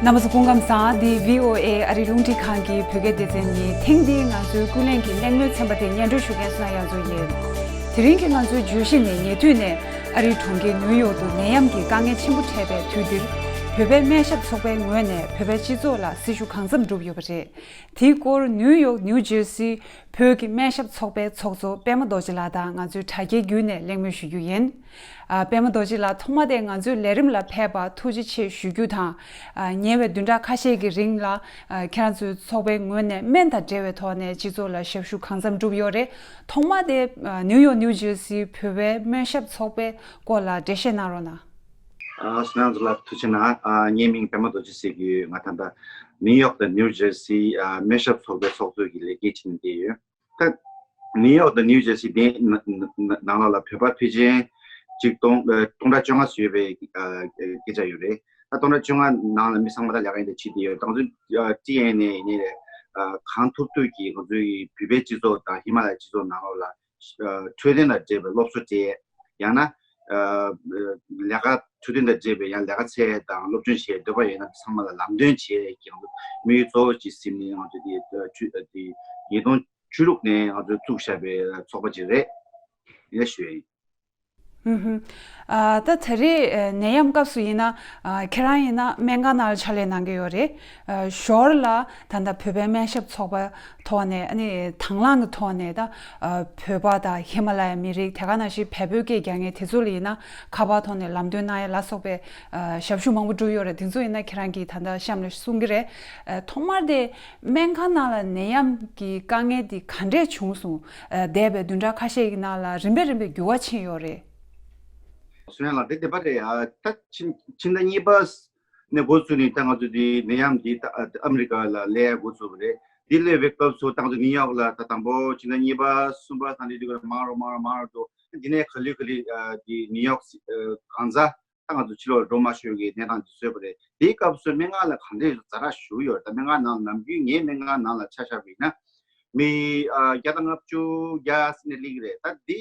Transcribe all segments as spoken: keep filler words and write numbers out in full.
རྣམ་པ་ཚོ་སྐུ་ཁམས་བཟང་། འདི་བྷི་ཨོ་ཨེ་ཨ་རིའི་རླུང་འཕྲིན་ཁང་གི་བོད་སྐད་སྡེ་ཚན་ཡིན། ཐེངས་འདིའི་ང་ཚོའི་ཀུན་གླེང་གི་གླེང་མོལ་ཚན་པ་དེ་སྙན་སྒྲོན་ཞུ་མཁན་བསོད་ནམས་དབྱངས་མཚོ་ཡིན། དེ་རིང་གི་ང་ཚོའི་བརྗོད་གཞི་ནི་ཉེ་དུས་ནས་ཨ་རིའི་གྲོང་ཁྱེར་ནིའུ་ཡོག་ཏུ་ནད་ཡམས་ཀྱི་དཀའ་ངལ་ཆེན་པོ་འཕྲད་པའི་དུས་འདིར། བོད་པའི་སྨན་ཞབས་ཚོགས་པའི་ངོས་ནས་བོད་པའི་སྤྱི་ཚོགས་ལ་སྲི་ཞུ་གང་འཚམ་བསྒྲུབས་ཡོད་པ་རེད། དེའི་སྐོར་ནིའུ་ཡོག་ནིའུ་ཇར་སི་བོད་ཀྱི་སྨན་ཞབས་ཚོགས་པའི་ཚོགས་གཙོ་པད་མ་རྡོ་རྗེ་ལགས་དང་ང་ཚོས་དྲ་རྒྱའི་བརྒྱུད་ནས་གླེང་མོལ་ཞུ་རྒྱུ་ཡིན། ཨ། པད་མ་རྡོ་རྗེ་ལགས། ཐོག་མ་དེ་ང་ཚོའི་ལས་རིམ་ལ་ཕེབས་པར་ཐུགས་རྗེ་ཆེ་ཞུ་རྒྱུ་དང་། ཨ། ཉེ་བའི་བདུན་ཕྲག་ཁ་ཤས་ཀྱི་རིང་ལ། ཨ། ཁྱེད་རང་ཚོའི་ཚོགས་པའི་ངོས་ནས་སྨན་དང་འབྲེལ་བའི་ཐོག་ནས་སྤྱི་ཚོགས་ལ་ཞབས་ཞུ་གང་འཚམ་བསྒྲུབས་ཡོད་རེད། ཐོག་མ་དེ། ཨ། ནིའུ་ཡོག་ནིའུ་ཇར་སིའི་བོད་པའི་སྨན་ཞབས་ཚོགས་པའི་སྐོར་ལ་འགྲེལ་བཤད་གནང་རོགས་གནང་། ཨ། བསོད་ནམས་ལགས་ཐུགས་རྗེ་གནང་། ཨ། ངའི་མིང་པད་མ་རྡོ་རྗེ་ཟེར་གྱི་ཡོད། ང་ད་ལྟ་ནིའུ་ཡོག་དང་ནིའུ་ཇར་སི། ཨ། སྨན་ཞབས་ཚོགས་པའི་ཚོགས་གཙོ་གི་ལས་ཀའི་ཆེད་ནས་བསྡད་ཡོད། ད་ནིའུ་ཡོག་དང་ནིའུ་ཇར་སི་དེ་ནང་ལོགས་ལ་བོད་པ་ཕལ་ཆེར་གཅིག་སྟོང་ཨ་སྟོང་ཕྲག་བཅོ་ལྔ་ཙམ་ཡོད་པའི་ཨ་སྐད་ཆ་ཡོད་རེད། ད་སྟོང་ཕྲག་བཅོ་ལྔ་ནང་ལ་མི་ཚང་མ་ད་ལས་ཀ་འདི་བྱེད་བསྡད་ཡོད། ང་ཚོ་ཨ་ཊི་ཨེན་ཨེ་ཡིན་ནའི་རེད། ཨ་གང་ཐུབ་ཐུབ་ཀྱིས་ང་ཚོའི་བོད་པའི་སྤྱི་ཚོགས་དང་ཧི་མ་ལ་ཡའི་སྤྱི་ཚོགས་ནང་ལོགས་ལ་ཨ་འཕྲོད་བསྟེན་དང་འབྲེལ་བའི་སློབ་གསོ་སྤྲད། ཡང་ན་ཨ་ལས་ཀ་འཕྲོད་བསྟེན་དང་འབྲེལ་བའི་ཡང་ལས་ཀ་འཚོལ་དང་སློབ་སྦྱོང་བྱེད་འདོད་པ་ཡོད་ན་ཚང་མ་ལ་ལམ་སྟོན་བྱེད་ཀྱི་ང་ཚོ་དམིགས་ཡུལ་གཙོ་བོ་ཅིག་ཟིན་ནས་ང་ཚོ་དེ་ཨ་ཆུ་ཨ་དེ་ཉིས་སྟོང་ཆོས་ལུགས་ནས་ང་ཚོས་བཙུགས་བཞག་པའི་ཚོགས་པ་ཅིག་རེད། ཡིན་ཞུ་ཡ་ཡིན། ཧུམ་ཧུམ། ཨ། ད་ད་རེས་ཨ་ནད་ཡམས་སྐབས་སུ་ཡིན་ན། ཨ། ཁྱེད་རང་ཡིན་ན་སྨན་ཁང་ནང་ལ་ཕྱག་ལས་གནང་གི་ཡོད་རེད། ཨ། ཞོར་ལ་ད་ལྟ་བོད་པའི་སྨན་ཞབས་ཚོགས་པ་ཐོག་ནས། ཨ་ནི་དང་བླངས་ཀྱི་ཐོག་ནས་ད། ཨ། བོད་པ་དང་ཧི་མ་ལ་ཡའི་མི་རིགས། དེ་ག་ནང་བཞིན་བལ་པོའི་སྐད་རྒྱག་མཁན་དེ་ཚོ་ལ་ཡིན་ན་ཁ་པར་ཐོག་ནས་ལམ་སྟོན་གནང་ཡ་ལ་སོགས་པའི། ཨ། ཞབས་ཞུ་མང་པོ་བསྒྲུབས་ཡོད་རེད། དེ་ཚོ་ཡིན་ན་ཁྱེད་རང་གིས་ད་ལྟ་གཤམ་ལ་གསུང་གི་རེད། ཨ། ཐོག་མར་དེ། སྨན་ཁང་ནང་ལ་ནད་ཡམས་ཀྱི་དཀའ་ངལ་འདི་ག་འདྲས་བྱུང་སོང་། ཨ། འདས་པའི་བདུན་ཕྲག་ཁ་ཤས་ཀྱི་ནང་ལ་རིམ་པས་རིམ་པས་འགྱུར་བ་ཕྱིན་ཡོད་རེད། བསོད་ནམས་ལགས། དེ་བདེན་པ་རེད། ཨ། ད་ཕྱི་ཕྱི་ཟླ་གཉིས་པ་ནས་འགོ་བཙུགས་ནས་ད་ང་ཚོ་འདི་ནད་ཡམས་འདི་ད་ཨ་མི་རི་ཀ་ལ་སླེབས་འགོ་བཙུགས་པ་རེད། འདི་སླེབས་པའི་སྐབས་སུ་ད་ང་ཚོ་ནིའུ་ཡོག་ལ་ད་དང་པོ་ཕྱི་ཟླ་གཉིས་པ་གསུམ་པ་ཙམ་ནས་འདི་ག་མང་རུ་མང་རུ་མང་རུ་འགྲོ། འདི་ནས་ག་ལེ་ག་ལེ་ཨ་འདི་ནིའུ་ཡོག་ཨ་གང་ཚ། ད་ང་ཚོ་ཕྱི་ལོགས་འགྲོ་མ་ཆོག་གི་གནས་སྟངས་ཅིག་བཟོས་པ་རེད། དེའི་སྐབས་སུ་སྨན་ཁང་ལ་ག་འདྲས་ཛ་དྲག་ཞུགས་ཡོད་རེད། ད་སྨན་ཁང་ནང་ནམ་རྒྱུན་ངའི་སྨན་ཁང་ནང་ལ་ཆ་བཞག་པ་ཡིན་ན། མི་ཨ་བརྒྱ་དང་ལྔ་བཅུ་གྱ་ཟེར་ནས་སླེབས་ཀྱི་རེད། ད་འདི་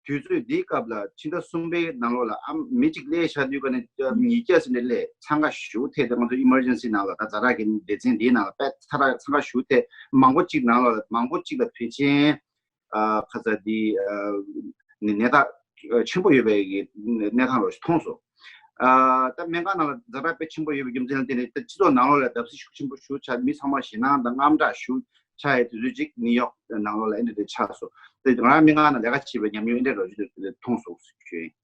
དུས་ཚོད་འདིའི་སྐབས་ལ་ཕྱི་ཟླ་གསུམ་པའི་ནང་ལོགས་ལ་ཨ་མི་གཅིག་སླེབས་བཞག་དུས་ཀ་ནས་ཉིས་བརྒྱ་ཟེར་ནས་སླེབས། འཚང་ཁ་ཞེ་པོ་ཐེབས་ཏེ་ང་ཚོ་ཨི་མར་ཇེན་སི་ནང་ལ། ད་ཛ་དྲག་གི་སྡེ་ཚན་འདིའི་ནང་ལ་དཔེ་ཚ་དྲག་འཚང་ཁ་ཞེ་པོ་ཐེབས། མང་པོ་གཅིག་ནང་ལོགས་ལ་མང་པོ་གཅིག་ལ་ཕལ་ཆེར། ཨ་ཁ་ཚ་འདི་ཨ་ནི་ནད་རྟགས་ཆེན་པོ་ཡོད་པའི་གི་གནས་སྟངས་རོ་ཞིག་མཐོང་སོང་། ཨ་ད་སྨན་ཁང་ནང་ལ་ཛ་དྲག་དཔེ་ཆེན་པོ་ཡོད་པའི་རྒྱུ་མཚན་ལ་བརྟེན་ནས། ད་སྤྱི་ཚོགས་ནང་ལོགས་ལ་བརྡབ་གསིག་ཤུགས་ཆེན་པོ་ཞེ་པོ་ཆགས། མི་ཚང་མ་ཞེད་སྣང་དང་དངངས་སྐྲག་ཞེ་པོ་ཆགས་ཡའི་དུས་ཚོད་ཅིག་ནིའུ་ཡོག་ནང་ལོགས་ལ་ཨེ་འདྲ་དེ་ཆགས་སོང་། དེ་ང་རང་སྨན་ཁང་ནང་ལས་ཀ་བྱེད་པའི་ཉམས་མྱོང་ཨེ་འདྲ་རོ་ཞིག་དེ་མཐོང་སོང་ཞུ་ཡིན།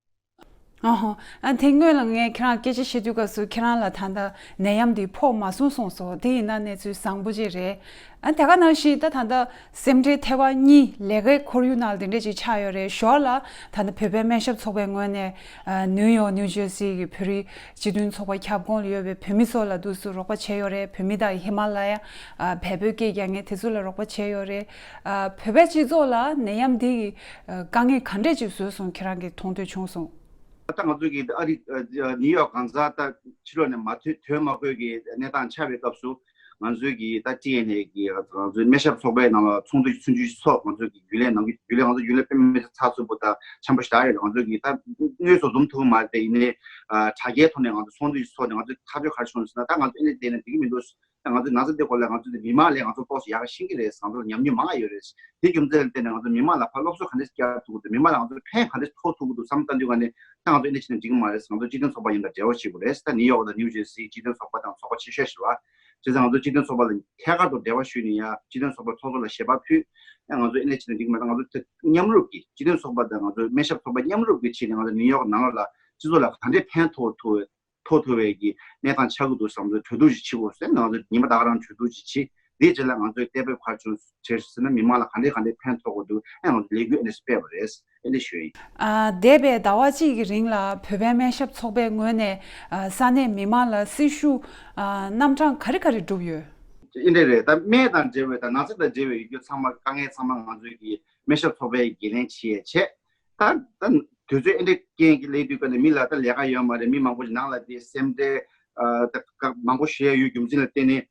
ཨ་ཧོ། ཨ་དེ་སྔོན་ལ་ངས་ཁྱེད་རང་སྐད་ཆ་བཤད་དུས་སྐབས་སུ་ཁྱེད་རང་ལ་ད་ལྟ་ནད་ཡམས་འདི་ཕོག་མ་སོང་གསུངས་སོང་། དེ་ཡིན་ན་གནས་ཚུལ་བཟང་པོ་ཅིག་རེད། ཨ་དེ་ག་ནང་བཞིན་ད་ད་ལྟ་སེམས་ཁྲལ་ཐེ་བ་གཉིས་ལས་ཀའི་ཁོར་ཡུག་ནང་ལ་དེ་འདྲས་ཅིག་ཆགས་ཡོད་རེད། ཞོར་ལ་ད་ལྟ་བོད་པའི་སྨན་ཞབས་ཚོགས་པའི་ངོས་ནས། ཨ་ནིའུ་ཡོག་ནིའུ་ཇར་སི་གི་བོད་རིགས་སྤྱི་མཐུན་ཚོགས་པ་ཁྱབ་ཁོངས་ལ་ཡོད་པའི་བོད་མི་ཚོ་ལ་འདུག་སེ་རོགས་པ་བྱས་ཡོད་རེད། བོད་མི་དང་ཧི་མ་ལ་ཡ། ཨ་བལ་པོའི་སྐད་རྒྱག་མཁན་དེ་ཚོ་ལ་རོགས་པ་བྱས་ཡོད་རེད། ཨ་བོད་པའི་སྤྱི་ཚོགས་ལ་ནད་ཡམས་འདི་གི་ཨ་དཀའ་ངལ་ག་འདྲས་ཅིག་བཟོས་སོང་། ཁྱེད་རང་གིས་མཐོང་ཐོས་བྱུང་སོང་། ད་ང་ཚོ་གི་ཨ་རི་ཨ་ནིའུ་ཡོག་གང་ཟག་ད་ཕྱི་ལོགས་ནས་མ་ཐོན་ཐོན་མ་དགོས་ཀྱི་གནས་སྟངས་ཆགས་པའི་སྐབས་སུ། ང་ཚོའི་གི་ད་ཊི་ཨེན་ཨེ་གི་ང་ཚོའི་སྨན་ཞབས་ཚོགས་པའི་ནང་ལ་ཚོགས་འདུ་ཆུང་ཆུང་ཞིག་ཚོགས། ང་ཚོའི་གི་རྒྱུན་ལས་ནང་གི་རྒྱུན་ལས་ང་ཚོ་རྒྱུན་ལས་དཔེ་མི་སྲིད་ཚགས་ཚུད་པོ་དང་འཆམ་པོ་ཞེ་དྲག་ཡོད་རེད། ང་ཚོའི་གི་ད་དངོས་སུ་འཛོམས་ཐུབ་ཀྱི་མ་རེད་དེ། ཡིན་ནའི་ཨ་དྲ་རྒྱའི་ཐོག་ནས་ང་ཚོ་ཚོགས་འདུ་ཞིག་ཚོགས་ནས་ང་ཚོའི་ཐག་གཅོད་ག་རེ་བྱུང་ཟེར་ན། ད་ང་ཚོ་ཨེ་འདྲ་བསྡད་ན་འགྲིག་གི་མི་འདུག་ད་ང་ཚོས་ན་ཚ་དེ་སྐོར་ལ་ང་ཚོ་དེ་མི་མང་ལ་ང་ཚོ་ཏོག་ཙམ་ཡག་ག་ཤེས་ཀྱི་རེད། ང་ཚོ་ལ་ཉམས་མྱོང་མང་ང་ཡོད་རེད། དེ་རྒྱུ་མཚན་ལ་བརྟེན་ནས་ང་ཚོ་མི་མང་ལ་ཕར་སློབ་གསོ་ག་འདྲས་བསྐྱལ་ཐུབ་ཀྱི་འདུག་མི་མང་ལ་ང་ཚོ་ཕན་ག་འདྲས་ཐོགས་ཐུབ་ཀྱི་འདུག་བསམ་བཏང་དུས་ཀ་ནས། ད་ང་ཚོ་ཨེ་འདྲ་བྱས་ན་འགྲིག་གི་མ་རེད། ང་ཚོ་སྤྱི་མཐུན་ཚོགས་པ་ཡིན་ན་འབྲེལ་བ་བྱེད་དགོས་རེད། ད་ནིའུ་ཡོག་དང་ནིའུ་ཇར་སི་སྤྱི་མཐུན་ཚོགས་པ་དང་ཚོགས་པ་ཆེ་ཤོས་བྱས་པ། བྱས་ཙང་ང་ཚོ་སྤྱི་མཐུན་ཚོགས་པ་ལ་ཐད་ཀར་དུ་འབྲེལ་བ་ཞུས་ནས་ཡ། སྤྱི་མཐུན་ཚོགས་པ་ཚོགས་གཙོ་ལ་ཞལ་པར་ཕུལ། ཨ་ང་ཚོ་ཨེ་འདྲ་བྱས་ན་འགྲིག་གི་མ་རེད། ང་ཚོ་མཉམ་རུབ་ཀྱིས་སྤྱི་མཐུན་ཚོགས་པ་དང་ང་ཚོ་སྨན་ཞབས་ཚོགས་པ་མཉམ་རུབ་ཀྱིས་བྱས་ནས་ང་ཚོ་ནིའུ་ཡོག་ནང་ལོགས་ལ་སྤྱི་ཚོགས་ལ་ག་འདྲས་ཕན་ཐོགས་ཐུབ། ཐོགས་ཐུབ་པའི་གི་གནས་སྟངས་ཆགས་ཀྱི་འདུག་བསམ་ཚུལ་གྲོས་བསྡུར་ཞིག་བྱེད་དགོས་ཟེར་ནས། ང་ཚོ་ཉི་མ་ད་ག་རང་གྲོས་བསྡུར་ཞིག་བྱེད། དེའི་རྗེས་ལ་ང་ཚོས་ཏེ་བེབ་ག་རེ་བྱུང་བྱས་ཟེར་ན། མི་མང་ལ་ག་འདྲས་ག་འདྲས་ཕན་ཐོགས་ཀྱི་འདུག་ཨ་ང་ཚོ་ལས་འགུལ་ཨ་ནི་སྤེལ་བ་རེད། ཨ་ནི་ཞུ་ཡིན། ཨ་འདས་པའི་ཟླ་བ་གཅིག་གི་རིང་ལ་བོད་པའི་སྨན་ཞབས་ཚོགས་པའི་ངོས་ནས་ཨ་ས་གནས་མི་མང་ལ་སྲི་ཞུ་ཨ་རྣམ་གྲངས་ག་རེ་ག་རེ་བསྒྲུབས་ཡོད། ཨེ་འདྲ་རེད། ད་སྨན་དང་འབྲེལ་བའི་ད་ན་ཚ་དང་འབྲེལ་བའི་ཡོད་རྒྱུ་ཚང་མ། དཀའ་ངལ་ཚང་མ་ང་ཚོའི་གི་སྨན་ཞབས་ཚོགས་པས་འགན་ལེན་བྱས་བྱས། ད་ད་དུས་ཚོད་ཨེ་འདྲའི་རྐྱེན་གྱིས་སླེབས་དུས་ཀ་ནས་མི་ལ་ད་ལས་ཀ་ཡོད་མ་རེད། མི་མང་པོ་ཞིག་ནང་ལ་དེ་སེམས་ཁྲལ་ཨ་ད་མང་པོ་བྱས་ཡོད་རྒྱུ་མཚན་ལ་བརྟེན་ནས།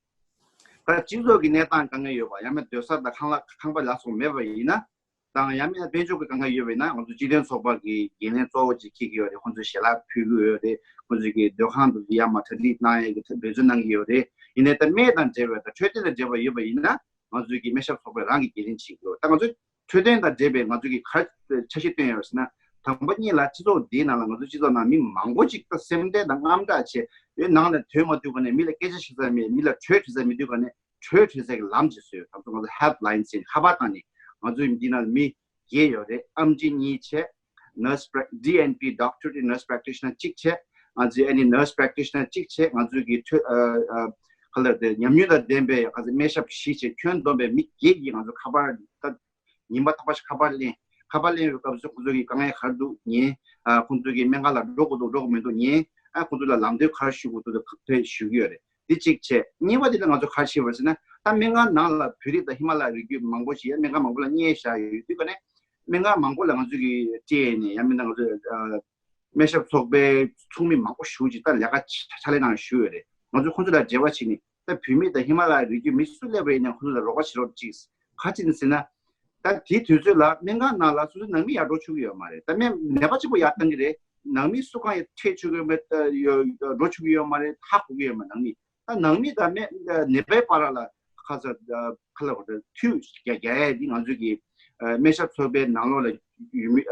ད་སྤྱི་ཚོགས་ཀྱི་གནས་སྟངས་དཀའ་ངལ་ཡོད་པ། ཡང་ན་སྡོད་ས་དང་ཁང་གླ་ཁང་པ་ལ་སོགས་མེད་པ་ཡིན་ན། དང་ཡང་མིན་ན་དཔལ་འབྱོར་གྱི་དཀའ་ངལ་ཡོད་པ་ཡིན་ན་ང་ཚོ་སྤྱི་མཐུན་ཚོགས་པ་གི་འགན་ལེན་གཙོ་བོ་ཅིག་འཁྱེར་གྱི་ཡོད་རེད། ཁོང་ཚོས་ཞལ་ལག་ཕུལ་གྱི་ཡོད་རེད། ཁོང་ཚོས་ཀྱི་སྡོད་ཁང་དུ་ཡར་མར་གྲ་སྒྲིག་གནང་ཡས་ཀྱི་འབད་བརྩོན་གནང་གི་ཡོད་རེད། ཡིན་ནའི་ད་སྨན་དང་འབྲེལ་བའི་ད་འཕྲོད་བསྟེན་དང་འབྲེལ་བ་ཡོད་པ་ཡིན་ན་ང་ཚོས་ཀྱི་སྨན་ཞབས་ཚོགས་པས་རང་གི་འགན་ལེན་བྱེད་ཀྱི་ཡོད། ད་ང་ཚོས་འཕྲོད་བསྟེན་དང་འབྲེལ་བའི་ང་ཚོས་ཀྱི་ག་རེ་འཆར་གཞི་བཏོན་ཡོད་ཟེར་ན། དང་པོ་ཉིད་ལ་སྤྱི་ཚོགས་འདིའི་ནང་ལ་ང་ཚོ་སྤྱི་ཚོགས་ནང་མི་མང་པོ་ཅིག་ད་སེམས་ཁྲལ་དང་དངངས་སྐྲག་བྱས་ཡོད། ནང་ལ་སྡོད་མ་ཐུབ་ག་ནས་མི་ལ་སྐད་ཆ་བཤད་ས་མེད། མི་ལ་གྲོས་དྲི་ས་མི་ཐུབ་ག་ནས་གྲོས་དྲི་སའི་ལམ་ཅིག་བཟོས། ད་ཚོ་ང་ཚོ་helpline ཟེར་ཁ་པར་བཏང་ནས་ང་ཚོའི་འདི་ན་མི་བརྒྱད་ཡོད་རེད། ཨེམ་ཆི་གཉིས་བྱས། nurse prac- D N P, doctor to nurse practitioner གཅིག་བྱས། ང་ཚོའི་ཨ་ནི་nurse practitioner གཅིག་བྱས། ང་ཚོའི་གི་ཐོས་ཨ་ཨ་ག་ལ་དེ་ཉམས་མྱོང་དང་ལྡན་པའི་ང་ཚོ་སྨན་ཞབས་བཞི་བྱས། ཁྱོན་བསྡོམས་པའི་མི་བརྒྱད་ཀྱིས་ང་ཚོ་ཁ་པར་ད་ཉིན་པ་རྟག་པར་ཁ་པར་ལེན། ཁ་པར་ལེན་པའི་སྐབས་སུ་ཁོང་ཚོ་གི་དཀའ་ངལ་ག་རེ་འདུག་ཉན། ཨ་ཁོང་ཚོ་གི་སྨན་ཁང་ལ་འགྲོ་དགོས་འདུག་འགྲོ་དགོས་མི་འདུག་ཉན། ཨ་ཁོང་ཚོ་ལ་ལམ་སྟོན་ག་རེ་ཞུ་དགོས་འདུག་དེ་ཞུ་གི་ཡོད་རེད། འདི་གཅིག་བྱས། གཉིས་པ་དེ་ལ་ང་ཚོ་ག་རེ་བྱེད་པ་ཟེར་ན། ད་སྨན་ཁང་ནང་ལ་བོད་རིགས་དང་ཧི་མ་ལ་ཡའི་རི་རྒྱུད་མང་པོ་ཞིག་ཡ་སྨན་ཁང་མང་པོ་ལ་གཉེར་བཞག་ཡོད་དུས་ཀ་ནས་སྨན་ཁང་མང་པོ་ལ་ང་ཚོ་གི་སྤྲད་ནས་ཡང་མིན་ན་ང་ཚོ་ཨ་སྨན་ཞབས་ཚོགས་པའི་ཚོགས་མི་མང་པོ་ཞེ་ཅིག་ད་ལས་ཀ་ཕྱག་ལས་གནང་བཞུགས་ཡོད་རེད། ང་ཚོ་ཁོང་ཚོ་ལ་འབྲེལ་བ་བྱས་ནས་ད་བོད་མི་དང་ཧི་མ་ལ་ཡའི་རི་རྒྱུད་མི་སུ་སླེབས་པ་ཡིན་ན་ཁོང་ཚོ་ལ་རོགས་པ་བྱེད་རོགས་གཅིག་ག་ཅི་ནས་ཟེར་ན། ད་དེའི་དུས་ཚོད་ལ་སྨན་ཁང་ནང་ལ་སོ་སོའི་ནང་མི་ཡར་འགྲོ་ཆོག་གི་ཡོད་མ་རེད། ད་སྨན་ནད་པ་གཅིག་པོ་ཡར་བཏང་གི་རེད། ནང་མི་སུ་གང་ཡང་འཕྲད་ཆོག་གི་ཡོད་མེད། ཡོད་འགྲོ་ཆོག་གི་ཡོད་མ་རེད། ཧ་གོ་གི་ཡོད་མ་རེད། ནང་མི་ད་ནང་མི་དང་སྨན་ནད་པའི་བར་ལ་ཁ་ས་ཁ་ལ་བ་དུས་རྒྱ་རྒྱ་ཡས་འདི་ང་ཚོས་ཀྱི་སྨན་ཞབས་ཚོགས་པའི་ནང་ལོགས་ལ་ཡོད་མི་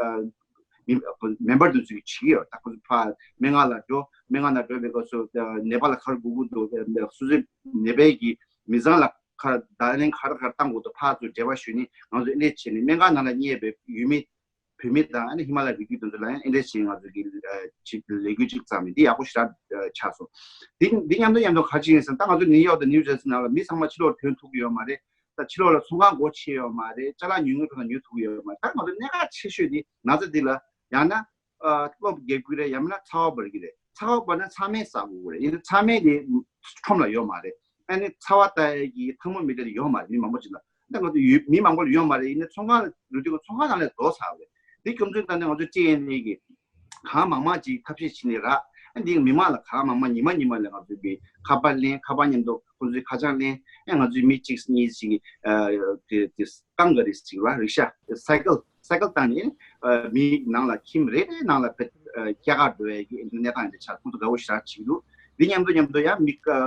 མི་མེམ་བར་དུ་ཚུད་བྱེད་ཀྱི་ཡོད། ད་ཁོ་ཚོ་ཕར་སྨན་ཁང་ལ་འགྲོ། སྨན་ཁང་ལ་འགྲོ་བའི་སྐབས་སུ་ནད་པ་ལ་ག་རེ་དགོས་ཀྱི་འདུག་སོ་སོའི་ནད་པའི་གི་མི་ཚང་ལ་ཁ་བརྡ་ལན་ག་རེ་ག་རེ་བཏང་དགོས་འདུག་ཕར་ཚུར་འབྲེལ་བ་ཞུས་ནས་ང་ཚོ་ཨེ་འདྲས་བྱས་ནས་སྨན་ཁང་ནང་ལ་གཉེར་བའི་ཡོད་མི་བོད་མི་དང་ཨ་ནི་ཧི་མ་ལ་ཡའི་རི་རྒྱུད་དེ་ཚོ་ལ་ཡང་ཨེ་འདྲས་བྱས་ནས་ང་ཚོ་གི་ཅིག་ལས་འགུལ་ཅིག་བརྩམས་ནས་འདི་ཡག་པོ་ཞེ་དྲག་ཆགས་སོང་། འདི་འདི་མཉམ་དུ་མཉམ་དུ་ག་རེ་བྱས་ཡིན་ཟེར་ན། ད་ང་ཚོ་ནིའུ་ཡོག་དང་ནིའུ་ཇར་སི་ནང་ལ་མི་ཚང་མ་ཕྱི་ལོགས་ཐོན་ཐུབ་ཀྱི་ཡོད་མ་རེད། ད་ཕྱི་ལོགས་ལ་ཚོང་ཁང་སྒོ་ཕྱེ་ཡོད་མ་རེད། ཅ་ལག་ཉོ་མཁན་ཁོ་ན་ཉོ་ཐུབ་ཀྱི་ཡོད་མ་རེད། ད་ང་ཚོ་གནད་འགག་ཆེ་ཤོས་འདི་ན་ཚ་འདི་ལ་ཡང་ན་ཨ་གློ་བརྒྱབ་ཀྱི་རེད། ཡང་མིན་ན་ཚ་བ་འབར་གྱི་རེད། ཚ་བ་འབར་ན་ཚ་སྨན་ཟ་དགོས་ཀྱི་རེད། ཡིན་ན་ཚ་སྨན་དེ་ཁྲོམ་ལ་ཡོད་མ་རེད། ཨ་ནི་ཚ་བ་ལྟ་ཡས་ཀྱི་ཐལ་མོ་མེ་ཊར་དེ་ཡོད་མ་རེད། མི་མང་པོ་ཅིག་ལ་ད་ང་ཚོ་ཡོད་མི་མང་པོ་ལ་ཡོད་མ་རེད། ཡིན་ན་ཚོང་ཁང་ལ་འགྲོ་དུས་ཚོང་ཁང་ནང་ལ་རྫོགས་ཚར་བ་རེད། འདི་རྒྱུ་མཚན་ལྟར་ན་ང་ཚོ་ཅི་ཡིན་ནའི་གི་གང་མང་མང་ཅིག་ཐབས་ཤེས་བྱས་ནས་རག་ཨ་འདི་མི་མང་ལ་གང་མང་མང་ཉི་མ་ཉི་མ་ལ་ང་ཚོས་པའི་ཁ་པར་ལེན། ཁ་པར་མཉམ་དུ་ཁོང་ཚོའི་ཁ་བྱང་ལེན། ཨ་ང་ཚོའི་མི་གཅིག་གཉིས་ཅིག་གི་ཨ་དེ་དེ་རྐང་ག་རེ་ཟེར་བ་རིག་ཤ་སའི་ཀལ་སའི་ཀལ་བཏང་ནས་ཨ་མི་ནང་ལ་ཁྱིམ་རེ་རེའི་ནང་ལ་ཕེབས་ཨ་སྐྱེལ་གར་འགྲོ་ཡས་ཀྱི་གནས་སྟངས་དེ་ཆགས། ཁོང་ཚོ་དགའ་བོ་ཞེ་དྲག་བྱེད་ཀྱི་འདུག་འདི་མཉམ་དུ་མཉམ་དུ་ཡང་མི་ཨ་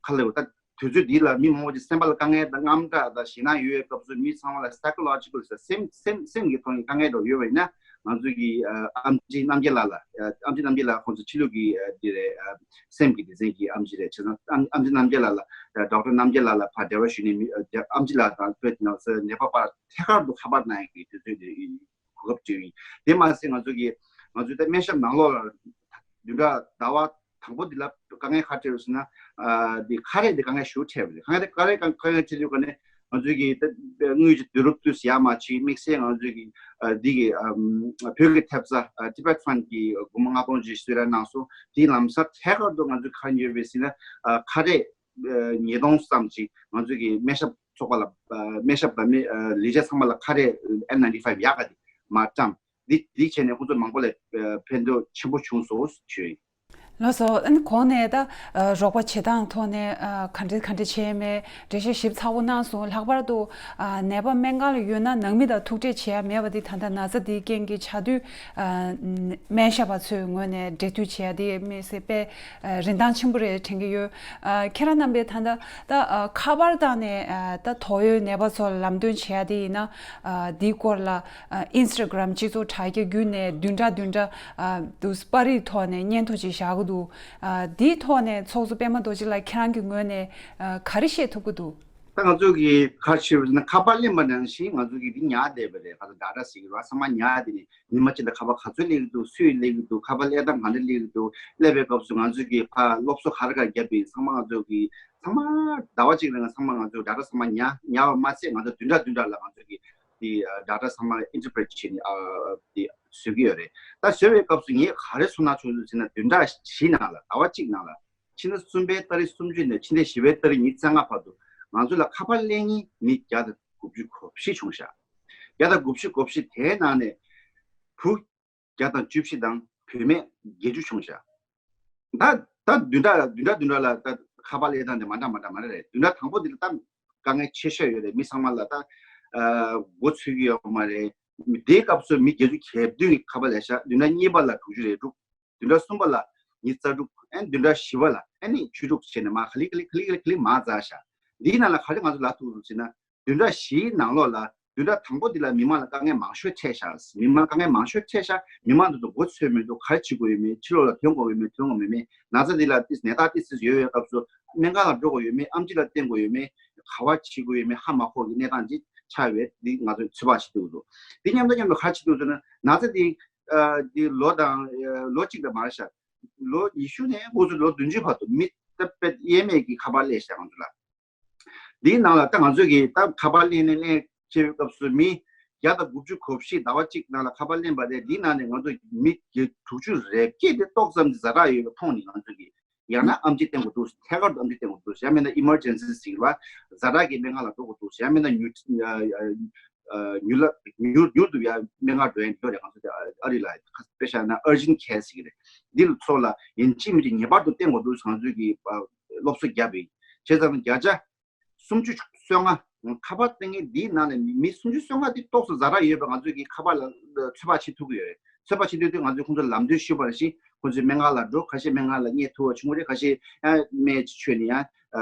ཁ་ལ་ད་དུས་ཚོད་འདི་ལ་མི་མང་པོ་ཅིག་སེམས་པ་ལ་དཀའ་ངལ་དང་དངངས་སྐྲག་དང་ཞེད་སྣང་ཡོད་པའི་སྐབས་སུ་མི་ཚང་མ་ལ་psychological ཟེར་སེམས་སེམས་སེམས་ཀྱི་ཐོག་ནས་དཀའ་ངལ་འདྲ་ཡོད་པ་ཡིན་ན་ང་ཚོ་གི་ཨ་ཨེམ་ཆི་རྣམ་རྒྱལ་ལགས་ལ་ཨ་ཨེམ་ཆི་རྣམ་རྒྱལ་ལགས་ཁོང་ཚོ་ཕྱི་ལུགས་ཀྱི་ཨ་འདི་རེད། ཨ་སེམས་ཀྱི་སྡེ་ཚན་གྱི་ཨེམ་ཆི་རེད། བྱས་ཙང་ཨེམ་ཨེམ་ཆི་རྣམ་རྒྱལ་ལགས་ལ་ཨ་ཌོག་ཊར་རྣམ་རྒྱལ་ལགས་ལ་ཕར་འབྲེལ་བ་ཞུས་ནས་མི་ཨ་ཨེམ་ཆི་ལགས་དང་བོད་ནང་སོའི་ནད་པ་བར་ཐད་ཀར་དུ་ཁ་པར་གནང་ཡག་གི་དུས་ཚོད་དེ་གོ་སྐབས་བྱུང་ཡིན། དེ་མ་ཟད་ང་ཚོ་གི་ང་ཚོའི་ད་སྨན་ཞབས་ནང་ལོགས་ལ་བདུན་ཕྲག་ཟླ་བ་དང་པོ་འདི་ལ་དཀའ་ངལ་ག་རེ་འཕྲད་ཡོད་ཟེར་ན། ཨ་འདི་ཁ་རས་འདི་དཀའ་ངལ་ཞེ་པོ་འཕྲད་པ་རེད། ཁ་རས་དཀའ་ངལ་དཀའ་ངལ་འཕྲད་དུས་ཀ་ནས་ང་ཚོའི་གི་ད་དངུལ་གྱི་བསྡུ་རུབ་དུས་ཡག་མ་བྱས། དམིགས་བསལ་ང་ཚོའི་གི་ཨ་འདི་གི་ཨམ་བོད་ཀྱི་ཐེབས་རྩ་ཨ་Tibet Fund གི་སྒོར་མོ་ལྔ་སྟོང་ཅིག་གསོལ་རས་གནང་སོང་། དེའི་ལམ་སང་ཐད་ཀར་དུ་ང་ཚོས་ག་རེ་ཉོས་པ་རེད་ཟེར་ན། ཨ་ཁ་རས་ཉིས་སྟོང་ཙམ་ཅིག་ང་ཚོའི་གི་སྨན་ཞབས་ཚོགས་པ་ལ་ཨ་སྨན་ཞབས་དང་སྨན་ཨ་ལས་བྱེད་ཚང་མ་ལ་ཁ་རས་N ninety five ཡག་ག་དེ་མར་བཀྲམ། འདི་འདི་བྱས་ནས་ཁོང་ཚོ་མང་པོ་ལ་ཨ་ཕན་ཐོགས་ཆེན་པོ་བྱུང་སོང་ཞུ་ཡིན། ལགས་སོ། ཨ་ནི་གོང་ནས་ད་ཨ་རོགས་པ་བྱེད་སྟངས་ཐོག་ནས་ཨ་ག་འདྲ་ག་འདྲ་བྱས་མེད་འགྲེལ་བཤད་ཞིབ་ཚགས་པོ་གནང་སོང་། ལྷག་པར་དུ་ཨ་ནད་པ་སྨན་ཁང་ལ་ཡོད་ན་ནང་མི་དང་ཐུག་འཕྲད་བྱེད་ཡ་མེད་པ་འདི་ད་ལྟ་ན་ཚ་འདིའི་རྐྱེན་གྱིས་ཆགས་དུས་ཨ་སྨན་ཞབས་པ་ཚོའི་ངོས་ནས་འབྲེལ་མཐུད་བྱེད་ཡ་དེ་དམིགས་བསལ་དཔེ་ཨ་རིན་ཐང་ཆེན་པོ་རེད་དྲན་གྱི་ཡོད། ཨ་ཁྱེད་རང་རྣམ་པས་ད་ལྟ་ད་ཨ་ཁ་པར་བཏང་ནས་ཨ་ད་དོགས་ཡོད་ནད་པ་ཚོར་ལམ་སྟོན་བྱེད་ཡ་དེ་ཡིན་ན་ཨ་འདིའི་སྐོར་ལ་ཨ་Instagram སྤྱི་ཚོགས་དྲ་རྒྱ་བརྒྱུད་ནས་བདུན་ཕྲག་བདུན་ཕྲག་ཨ་དུ་པར་རིས་ཐོག་ནས་སྙན་ཐོ་ཅིག་བཞག་གི་འདུག་ཨ་འདིའི་ཐོག་ནས་ཚོགས་གཙོ་པད་མ་རྡོ་རྗེ་ལགས་ཁྱེད་རང་གི་ངོས་ནས་ཨ་ག་རེ་བཤད་ཐུབ་ཀྱི་འདུག་ད་ང་ཚོ་གི་ཁ་ཕྱིར་ན་ཁ་པར་ལེན་པ་ནང་བཞིན་ང་ཚོ་གི་འདི་ཉར་བསྡད་པ་རེད། ཁ་ཚ་ཌ་ཊ་ཟེར་གི་རེད་བ། ཚང་མ་ཉར་བསྡད་ནས་ཉི་མ་གཅིག་ལ་ཁ་པར་ག་ཚོད་སླེབས་ཀྱི་འདུག་སུས་སླེབས་ཀྱི་འདུག་ཁ་པར་སླེབས་སྟངས་ག་འདྲ་སླེབས་ཀྱི་འདུག་སླེབས་པའི་སྐབས་སུ་ང་ཚོ་གི་ཕ་སློབ་གསོ་ག་རེ་ག་རེ་བརྒྱབ་པ་ཡིན། ཚང་མ་ང་ཚོ་གི་ཚང་མ་ཟླ་བ་གཅིག་རིང་ཚང་མ་ང་ཚོ་ཌ་ཊ་ཚང་མ་ཉར་ཉར་བ་མ་ཟད་ང་ཚོ་བདུན་ཕྲག་བདུན་ཕྲག་ལ་ང་ཚོ་གི་དེ་ཌ་ཊ་ཚང་མ་ཨིན་ཊར་པི་རི་ཊི་བྱས་ནས་ཨ་དེ་བཟོ་གི་ཡོད་རེད། ད་བཟོ་བའི་སྐབས་སུ་ངས་ག་རེ་ཚོར་སྣང་བྱུང་འདུག་ཟེར་ན། བདུན་ཕྲག་བཞི་ནང་ལ་ཟླ་བ་གཅིག་ནང་ལ་ཕྱི་ཟླ་གསུམ་པའི་ཏ་རིག་སུམ་ཅུ་ནས་ཕྱི་ཟླ་བཞི་པའི་ཏ་རིག་ཉི་ཤུ་རྩ་ལྔ་བར་དུ་ང་ཚོ་ལ་ཁ་པར་ལེན་མཁན་མི་བརྒྱ་དང་དགུ་བཅུ་གོ་བཞི་བྱུང་ཤག་བརྒྱ་དང་དགུ་བཅུ་གོ་བཞི་དེའི་ནང་ནས་བུ་བརྒྱ་དང་བཅུ་བཞི་དང་བུད་མེད་བརྒྱད་ཅུ་བྱུང་ཤག་ད་ད་བདུན་ཕྲག་བདུན་ཕྲག་བདུན་ཕྲག་ལ་ད་ཁ་པར་ལེན་སྟངས་དེ་མ་འདྲ་མ་འདྲ་མ་འདྲ་རེད། བདུན་ཕྲག་དང་པོ་འདི་ལ་ད་དཀའ་ངལ་ཆེ་ཤོས་ཡོད་རེད། མི་ཚང་མ་ལ་ད་ ཨ་མགོ་ཚོས་ཀྱི་ཡོད་མ་རེད། དེའི་སྐབས་སུ་མི་བརྒྱད་ཅུ་གྱ་བདུན་གྱི་ཁ་པར་ལེན་ཤག་བདུན་ཕྲག་གཉིས་པ་ལ་དྲུག་ཅུ་རེ་དྲུག་བདུན་ཕྲག་གསུམ་པ་ལ་ཉི་ཤུ་རྩ་དྲུག་ཨན་བདུན་ཕྲག་བཞི་པ་ལ་ཨ་ནི་བཅུ་དྲུག་བྱས་ནས་མར་ག་ལེ་ག་ལེ་ག་ལེ་ག་ལེ་ག་ལེ་མར་འཛེགས་ཤག་འདིའི་ནང་ལ་ག་རེ་ང་ཚོ་ལབ་ཐུབ་ཟེར་ན། བདུན་ཕྲག་བཞིའི་ནང་ལོགས་ལ་བདུན་ཕྲག་དང་པོ་འདི་ལ་མི་མང་ལ་དཀའ་ངལ་མང་ཤོས་འཕྲད་ཤག་མི་མང་དཀའ་ངལ་མང་ཤོས་འཕྲད་ཤག་མི་མང་དེ་ཚོ་མགོ་ཚོས་མི་འདུག་ག་རེ་བྱེད་དགོས་ཡོད་མེད། ཕྱི་ལོགས་ལ་ཐོན་དགོས་ཡོད་མེད། ཐོན་དགོས་མེད་མེད། ན་ཚ་འདི་ལ་ཏིས་ནད་རྟགས་ཏིས་ཏིས་ཡོད་ཡོད་སྐབས་སུ་སྨན་ཁང་ལ་འགྲོ་དགོས་ཡོད་མེད། ཨེམ་ཆི་ལ་བསྟན་དགོས་ཡོད་མེད། ག་པར་བྱེད་དགོས་ཡོད་མེད་ཧ་མ་གོ་གི་གནས་སྟངས་ཅིག་ཆགས་ཡོད་པས་འདི་ང་ཚོས་ཚོད་དཔག་བྱེད་ཐུབ་འདུག་འདི་མཉམ་དུ་མཉམ་དུ་ག་རེ་བྱེད་ཐུབ་ཟེར་ན། ན་ཚ་འདི་ཨ་འདི་ལོ་དང་ཨ་ལོ་གཅིག་དང་མ་རེད་ཤག་ལོ་ཉི་ཤུ་ནས་འགོ་ཚུགས་ལོ་བདུན་ཅུ་བར་དུ་མི་ད་དཔེ་དབྱེ་མེད་ཀྱི་ཁ་པར་སླེབས་ཤག་ང་ཚོ་ལ། འདིའི་ནང་ལ་ད་ང་ཚོས་ཀྱིས་ད་ཁ་པར་ལེན་ནས་ལེན་བྱེད་པའི་སྐབས་སུ་མི་བརྒྱ་དང་དགུ་བཅུ་གོ་བཞི་ཟླ་བ་གཅིག་ནང་ལ་ཁ་པར་ལེན་པ་དེ་འདིའི་ནང་ནས་ང་ཚོ་མི་བརྒྱད་དྲུག་ཅུ་རེ་བརྒྱད་དེ་ཏོག་ཙམ་ཛ་དྲག་ཡོད་པ་མཐོང་ནས་ང་ཚོས་ཀྱིས་ཡང་ན་ཨེམ་ཆི་བསྟན་དགོས་འདུག་ཐད་ཀར་དུ་ཨེམ་ཆི་བསྟན་དགོས་འདུག་ཡང་མིན་ན་ཨི་མར་ཇེན་སི་ཟེར་བ་ཛ་དྲག་གི་སྨན་ཁང་ལ་འགྲོ་དགོས་འདུག་ཡང་མིན་ན་ཉུ་ཉུ་ལ་ཉུ་ཉུར་དུ་ཡང་སྨན་ཁང་འགྲོ་ཡན་འགྲོ་རེད། ང་ཚོ་དེ་ཨ་རི་ལ་དཔེ་བཞག་ན་urgent care ཟེར་གྱི་རེད། འདི་ལ་ཚོ་ལ་ཡིན་གཅིག་མིན་གཅིག་ངེས་པར་དུ་བསྟན་དགོས་འདུག་ང་ཚོས་ཀྱིས་སློབ་གསོ་བརྒྱབ་པའི་བྱས་ཙང་བརྒྱ་ཆ་སུམ་ཅུ་སོ་ལྔ་ཁ་པར་གཏོང་མཁན་འདིའི་ནང་ནས་མི་སུམ་ཅུ་སོ་ལྔ་འདི་ཏོག་ཙམ་ཛ་དྲག་ཡོད་པ་ང་ཚོས་ཀྱི་ཁ་པར་ལ་ཚོད་དཔག་བྱེད་ཐུབ་ཀྱི་ཡོད་རེད། ཚོད་དཔག་བྱེད་དུས་དུས་ང་ཚོས་ཁོང་ཚོར་ལམ་སྟོན་ཞུས་པ་ནང་བཞིན་ཁོང་ཚོས་སྨན་ཁང་ལ་འགྲོ། ཁ་ཤས་སྨན་ཁང་ལ་གནས་ཐུབ་པ་བྱུང་རེད། ཁ་ཤས་ཡང་སྨན་ཅིག་མཆོད་ནས་ཡང་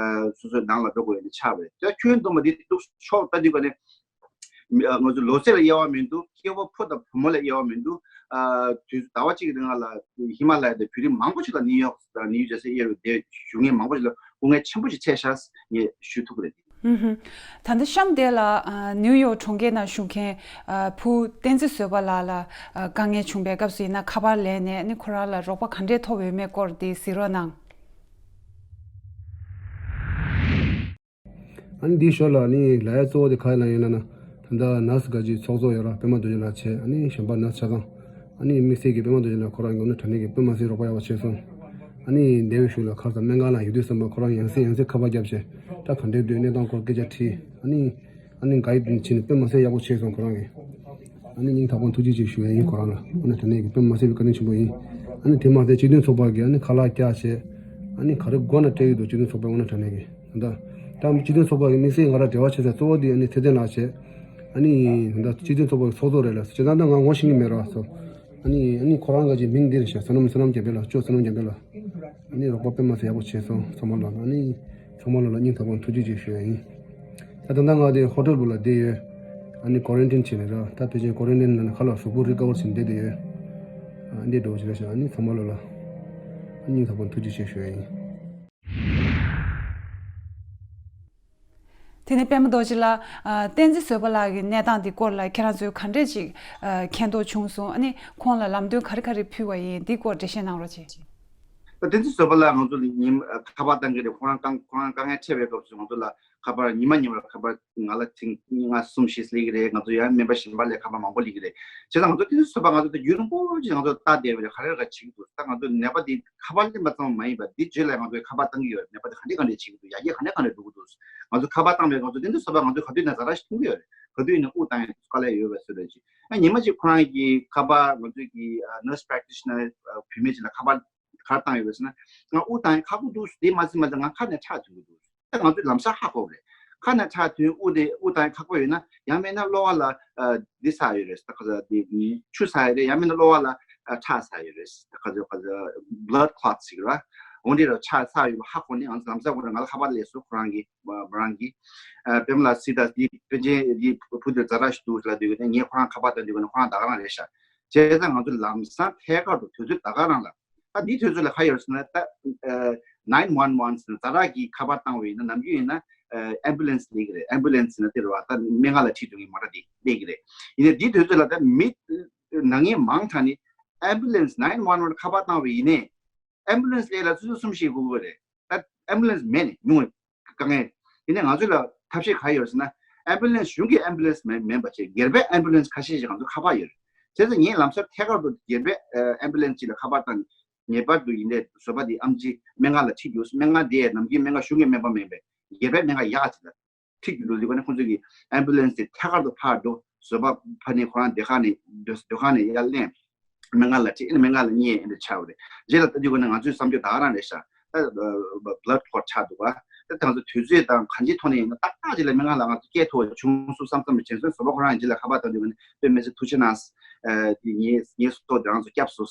སོ་སོའི་ནང་ལ་འགྲོ་དགོས་ཡོད་ནས་ཆགས་པ་རེད། ད་ཁྱོན་བསྡོམས་པ་འདི་འདུག་ཕྱོགས་ལྟ་དུས་ཀ་ནས་མི་ཨ་ང་ཚོ་ལོ་ཚད་ལ་དབྱེ་བ་མི་འདུག་སྐྱེ་བོ་ཕོ་དང་བུ་མོ་ལ་དབྱེ་བ་མི་འདུག་ཨ་དུས་ཟླ་བ་གཅིག་གི་རིང་ལ་ཧི་མ་ལ་ཡ་དང་བོད་རིགས་མང་པོ་ཞིག་ལ་ནིའུ་ཡོག་དང་ནིའུ་ཇར་སི་དབྱེ་བའི་དེ་བཞུགས་མཁན་མང་པོ་ཞིག་ལ་སྐུ་ངལ་ཆེན་པོ་ཞིག་འཕྲད་ཤག་ངས་ཞུ་ཐུབ་ཀྱི་རེད། ཧུམ་ཧུམ། ད་ལྟ་གཤམ་དེ་ལ་ཨ་ནིའུ་ཡོག་གྲོང་ཁྱེར་ནང་བཞུགས་མཁན་ཨ་བུ་བསྟན་འཛིན་བཟོད་པ་ལགས་ལ་ཨ་དཀའ་ངལ་བྱུང་བའི་སྐབས་སུ་ཡིན་ན་ཁ་པར་ལེན་ནས་ནི་ཁོ་རང་ལ་རོགས་པ་ག་འདྲས་ཐོབ་ཡོད་མེད་སྐོར་དེ་གཟིགས་རོགས་གནང་། ཨ་ནི་འདིའི་ཞོར་ལ་ནི་ལབ་ཡ་གཙོ་བོ་དེ་ག་རེ་ལབ་ཡིན་ན་ན། ད་ལྟ་ནར་སི་དགའ་སྐྱིད་ཚོགས་གཙོ་ཡོད་ར་པད་མ་རྡོ་རྗེ་ལགས་བྱས། ཨ་ནི་གཞན་པ་ནར་སི་ཆ་ཚང་། ཨ་ནི་དམིགས་བསལ་གྱི་པད་མ་རྡོ་རྗེ་ལགས་ཁོ་རང་གི་ནི་དྲང་གནས་ཀྱི་དཔེ་མ་སྲིད་རོགས་པ་ཡག་པོ་བྱས་སོང་། ཨ་ནི་འདས་པའི་གཞུག་ལ་ཁ་སང་སྨན་ཁང་ལ་ཡོད་དུས་ཙམ་པ་ཁོ་རང་ཡང་སེ་ཡང་སེ་ཁ་པར་བརྒྱབ་བྱས། ད་ག་འདྲའི་འདུག་གནས་སྟངས་སྐོར་སྐད་ཆ་དྲིས། ཨ་ནི། ཨ་ནི་ག་ཡི་བྱས་ནས་དཔེ་མ་སྲིད་ཡག་པོ་བྱས་སོང་ཁོ་རང་གིས། ཨ་ནི་སྙིང་ཐག་པ་ཐུགས་རྗེ་ཆེ་ཞུ་ཡ་ཡིན་ཁོ་རང་ལ། ཨ་ནི་དྲང་གནས་ཀྱི་དཔེ་མ་སྲིད་པའི་བཀའ་དྲིན་ཆེན་པོ་ཡིན། ཨ་ནི་དེ་མ་ཟད་སྤྱི་མཐུན་ཚོགས་པ་གིས་ཨ་ནི་ཁ་ལག་བཀྱག་བྱས། ཨ་ནི་ག་རེ་དགོས་ན་སྤྲད་ཀྱི་འདུག་སྤྱི་མཐུན་ཚོགས་པའི་ངོས་ནས་དྲང་གནས་ཀྱི། ད་ད་སྤྱི་མཐུན་ཚོགས་པ་གི་དམིགས་བསལ་ང་རང་འབྲེལ་བ་བྱེད་ས་གཙོ་བོ་དེ་ཨ་ནི་ཚེ་བརྟན་ལགས་བྱས། ཨ་ནི་ད་སྤྱི་མཐུན་ཚོགས་པ་གི་ཚོགས་གཙོ་རེད་ལ་བྱས་ཙང་ད་ང་ངོ་ཤེས་ཀྱི་མེད་ར་སོ། ཨ་ནི་ཨ་ནི་ཁོ་རང་ག་ཅིག་མིང་འདི་རེད་ཤག་བསོད་ནམས་བསོད་ནམས་རྒྱལ་འཕེལ་ལགས། ཅོ་བསོད་ནམས་རྒྱལ་འཕེལ་ལགས། ཨ་ནི་རོགས་པ་དཔེ་མ་སྲིད་ཡག་པོ་བྱས་སོང་ཚང་མ་ལོ་ལ། ཨ་ནི་ཚང་མ་ལོ་ལ་སྙིང་ཐག་པ་ཐུགས་རྗེ་ཆེ་ཞུ་ཡ་ཡིན། ད་ད་ལྟ་ང་དེ་ཧོ་ཊེལ་བུ་ལ་བསྡད་ཡོད། ཨ་ནི་ཀོ་རན་ཊིན་བྱས་ནས་ར་ད་ཕལ་ཆེར་ཀོ་རན་ཊིན་ནང་ནས་ཁ་ལག་གཟུགས་པོ་རི་ཀ་ཝར་བྱས་ནས་བསྡད་བསྡད་ཡོད། ཨ་འདི་འགྲོ་བྱས་ར་ཤག་ཨ་ནི་ཚང་མ་ལོ་ལ་ཨ་སྙིང་ཐག་པ་ཐུགས་རྗེ་ཆེ་ཞུ་ཡ་ཡིན། དེ་ནས་པད་མ་རྡོ་རྗེ་ལགས། ཨ་བསྟན་འཛིན་བཟོད་པ་ལགས་ཀྱི་གནས་སྟངས་འདི་སྐོར་ལ་ཁྱེད་རང་ཚོས་ག་འདྲས་ཅིག་ཨ་མཁྱེན་རྟོགས་བྱུང་སོང་། ཨ་ནི་ཁོང་ལ་ལམ་སྟོན་ག་རེ་ག་རེ་ཕུལ་བ་ཡིན་འདི་སྐོར་འགྲེལ་བཤད་གནང་རོགས་གྱིས། ད་བསྟན་འཛིན་བཟོད་པ་ལགས་ང་ཚོ་ལ་ཉིན་ཨ་ཁ་པར་བཏང་གི་རེད། ཁོ་རང་དཀའ་ཁོ་རང་དཀའ་ངལ་འཕྲད་པའི་སྐབས་སུ་ང་ཚོ་ལ་ཁ་པར་ཉི་མ་ཉི་མར་ཁ་པར་ང་ལ་ཐེངས་ལྔ་གསུམ་བཞི་སླེབས་ཀྱི་རེད། ང་ཚོ་ཡང་སྨན་པ་གཞན་པ་ལ་ཁ་པར་མང་པོ་སླེབས་ཀྱི་རེད། བྱས་ཙང་ང་ཚོ་བསྟན་འཛིན་བཟོད་པ་ང་ཚོ་ད་ཡུན་རིང་པོ་ཅིག་ང་ཚོ་ལྟ་བསྡད་པ་རེད། ག་རེ་ག་བྱེད་ཀྱི་འདུག་ད་ང་ཚོ་ནད་པ་འདི་ཁ་པར་སླེབས་པ་ཙམ་མ་ཡིན་པར་འདི་རྗེས་ལ་ང་ཚོས་ཁ་པར་བཏང་གི་ཡོད་རེད། ནད་པ་འདི་ག་འདྲས་ག་འདྲས་བྱེད་ཀྱི་འདུག་ཡར་རྒྱས་ག་འདྲས་ག་འདྲས་འགྲོ་གི་འདུག་ང་ཚོ་ཁ་པར་བཏང་བའི་ང་ཚོ་བསྟན་འཛིན་བཟོད་པ་ང་ཚོས་ག་དུས་ནས་ཛ་དྲག་ཞིག་མཐོང་གི་ཡོད་རེད། ག་དུས་ནས་དབུགས་བཏང་ཡ་དཀའ་ལས་ཡོད་པའི་བཟོ་འདྲ་ཅིག་ཨ་ཉི་མ་གཅིག་ཁོ་རང་གིས་ཁ་པར་ང་ཚོས་ཀྱི་ཨ་nurse practitioner ཨ་བུད་མེད་ཅིག་ལ་ཁ་པར་ག་རེ་བཏང་ཡོད་པས་ཟེར་ན། ང་དབུགས་བཏང་ཡ་ཁག་པོ་འདུག་དེ་མ་ཟིན་མ་ཟིན་ང་ཁ་ནས་ཁྲག་ཐོན་གྱི་འདུག་ད་ང་ཚོས་ལམ་སང་ཧ་གོ་རེད། ཁ་ནས་ཁྲག་ཐོན་དབུགས་དེ་དབུགས་བཏང་ཡ་ཁག་པོ་ཡོད་ན་ཡང་མིན་ན་གློ་བ་ལ་ཨ་འདི་ཟ་ཡོད་རེད། ད་ག་ཟ་དེ་ཆུ་ཟ་ཡ་རེད། ཡང་མིན་ན་གློ་བ་ལ་ཨ་ཁྲག་ཟ་ཡོད་རེད། ད་ག་ཟ་ག་ཟ་blood clot ཟེར་གི་ར། འོ་འདི་ར་ཁྲག་ཟ་ཡོད་པ་ཧ་གོ་ནས་ང་ཚོ་ལམ་སང་གོ་ར་ང་ལ་ཁ་པར་སླེབས་སོང་ཁོ་རང་གི་མོ་རང་གི་ཨ་པད་མ་ལགས་སི་ད་འདི་པཎ་ཆེན་འདི་བུ་དེ་ཛ་དྲག་ཞིག་འདུག་ལབ་དུས་ངས་ཁོ་རང་ཁ་པར་བཏང་དུས་ཁོ་རང་ད་ག་རང་རེད་ཤག་བྱས་ཙང་ང་ཚོ་ལམ་སང་ཐད་ཀར་དུ་དུས་ཚོད་ད་ག་རང་ལ། ད་འདིའི་དུས་ཚོད་ལ་ག་ཡོད་ཟེར་ན་ད་ཨ་nine one one ཟེར་ན་ཛ་དྲག་གི་ཁ་པར་བཏང་བ་ཡིན་ན་ནམ་རྒྱུན་ཡིན་ན་ཨ་ambulance སླེབས་ཀྱི་རེད། ambulance ཟེར་ན་དེ་རེད་བ། ད་སྨན་ཁང་ལ་ཁྲིད་འགྲོ་མཁན་མོ་ཊ་དེ་སླེབས་ཀྱི་རེད། ཡིན་ནའི་འདིའི་དུས་ཚོད་ལ་ད་མི་ན་མཁན་མང་དྲགས་ནས་ambulance nine one one ཁ་པར་བཏང་བ་ཡིན་ནའི་ambulance སླེབས་ལ་ཆུ་ཚོད་གསུམ་བཞི་དགོས་ཀྱི་རེད། ད་ambulance མེད་ནས་ཉུང་བའི་དཀའ་ངལ། དེ་ནས་ང་ཚོ་ལ་ཐབས་ཤེས་ག་རེ་ཡོད་ཟེར་ན་ambulance གཞུང་གི་ambulance མེད་མེད་པ་བྱས་སྒེར་པའི་ambulance ཁ་ཤས་ཤིག་ང་ཚོ་ཁ་པར་ཡོད་རེད། བྱས་ཙང་ངས་ལམ་སང་ཐད་ཀར་དུ་སྒེར་པའི་ཨ་ambulance ཅིག་ལ་ཁ་པར་བཏང་ངེས་པར་དུ་ཡིན་ནའི་བཟོད་པ་འདི་ཨེམ་ཆི་སྨན་ཁང་ལ་ཁྲིད་རྒྱུ། སྨན་ཁང་འདི་ནམ་རྒྱུན་སྨན་ཁང་གཞུང་གི་སྨན་པ་མེད་པའི་སྒེར་པའི་སྨན་ཁང་ཡག་ཅིག་ལ་ཁྲིད་རྒྱུ་འདུག་ཟེར་བ་ནི་ཁོང་ཚོ་གིས་ambulance དེ་ཐད་ཀར་དུ་ཕར་འགྲོ། བཟོད་པ་ཕ་ནས་ཁོ་རང་སྡོད་ཁང་ནས་སྡོད་སྡོད་ཁང་ནས་ཡར་ལེན། སྨན་ཁང་ལ་ཁྲིད། ཨ་ནི་སྨན་ཁང་ལ་གཉེར། ཨ་ནི་ཆགས་པ་རེད། རྗེས་ལ་ལྟ་དུས་ཀ་ནས་ང་ཚོའི་བསམ་སྤྱོད་ད་ག་རང་རེད་ཤག་ད་blood clot ཆགས་འདུག་ག་ད་ང་ཚོ་དུས་ཚོད་དང་གང་ཅིའི་ཐོག་ནས་ཡིན་ན་ཏག་ ཅིག་ལ་སྨན་ཁང་ལ་ང་ཚོ་སྐྱེལ་ཐུབ་བྱུང་སོང་བསམ་བསམ་བྱས་སོང་། བཟོ་པ་ཁོ་རང་ཡིན་ཅིག་ལ་ཁ་པར་བཏང་དུས་ཀ་ནས་དཔེ་མི་སྲིད་ཐུགས་རྗེ་གནང་། ཨ་དེ་ངའི་ངའི་སྲོག་དེ་རང་ཚོ་བསྐྱབས་སོང་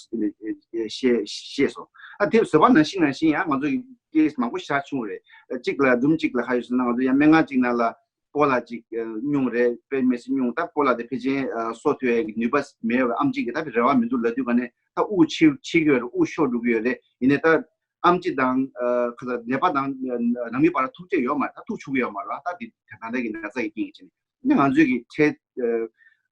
ཞེས་ཞེས་སོང་། ཨ་དེ་བཟོ་པ་ནང་བཞིན་ནང་བཞིན་ཡང་ང་ཚོ་ཡི་ཀེ་སི་མང་པོ་ཞེ་དྲག་བྱུང་རེད། གཅིག་ལ་འབུམ་གཅིག་ལ་ཁ་ཡོད་ཟེར་ན། ང་ཚོ་ཡང་སྨན་ཁང་གཅིག་ནང་ལ་སྤོ་ལགས་གཅིག་ཨ་སྙུང་རེད། དཔེ་མི་སྲིད་སྙུང་། ད་སྤོ་ལགས་དེ་ཕལ་ཆེར་ཨ་གསོ་ཐུབ་ཡག་གི་ནུས་པ་མེད་པའི་ཨེམ་ཆི་གི་ད་རེ་བ་མི་འདུག་ལབ་དུས་ཀ་ནས། ད་དབུགས་ཆད་ཆད་ཀྱི་ཡོད་རེད། དབུགས་ཤོར་འགྲོ་གི་ཡོད་རེད། ཡིན་ནའི་ད་ཨེམ་ཆི་དང་ཨ་ག་ས་ནད་པ་དང་ཨ་ནང་མི་བར་ཐུག་འཕྲད་ཡོད་མ་རེད། ད་ཐུག་ཆོག་གི་ཡོད་མ་རེད། ད་དེ་ད་ལྟ་གི་ན་ཚ་གི་རྐྱེན་གྱིས་བྱས་ནས། ང་ཚོའི་གི་ཁྲལ་